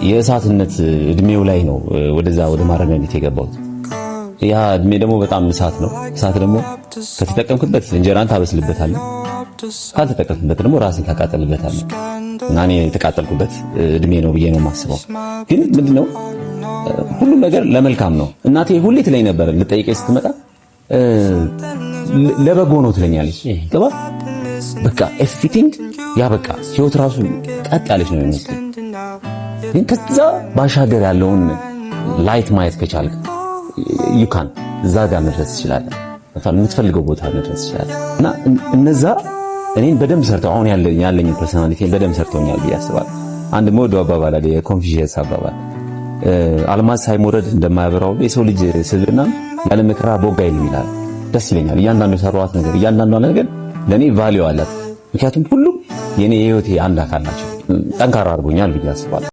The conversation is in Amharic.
የእሳትነት እድሜው ላይ ነው ወደዛ ወደ ማረሚያ ቤት የገባሁት። ያ እድሜ ደግሞ በጣም እሳት ነው። እሳት ደግሞ ከተጠቀምክበት እንጀራን ታበስልበታለህ፣ ካልተጠቀምክበት ደግሞ ራስን ታቃጠልበታለህ። እና እኔ የተቃጠልኩበት እድሜ ነው ብዬ ነው የማስበው። ግን ምንድነው፣ ሁሉም ነገር ለመልካም ነው። እናቴ ሁሌ ትለኝ ነበር፣ ልጠይቀኝ ስትመጣ ለበጎ ነው ትለኛለች። ገባ በቃ everything ያ በቃ ህይወት ራሱ ቀጥ ያለች ነው የሚመስለኝ። ግን ከዛ ባሻገር ያለውን light ማየት ከቻልክ you can እዛ ጋር መድረስ ትችላለህ። የምትፈልገው ቦታ መድረስ ትችላለህ። እና እነዛ እኔን በደንብ ሰርተው አሁን ያለኝን personality በደንብ ሰርተውኛል ብዬ አስባለሁ። አንድ የምወደው አባባል አለ፣ የኮንፊሺየስ አባባል፣ አልማዝ ሳይሞረድ እንደማያበራው የሰው ልጅ ስብዕና ያለ መከራ ቦግ አይልም ይላል። ደስ ይለኛል። እያንዳንዱ የሰራኋት ነገር፣ እያንዳንዷ ነገር ለኔ value አላት። ምክንያቱም ሁሉም የኔ የህይወቴ አንድ አካል ናቸው። ጠንካራ አድርጎኛል ብዬ አስባለሁ።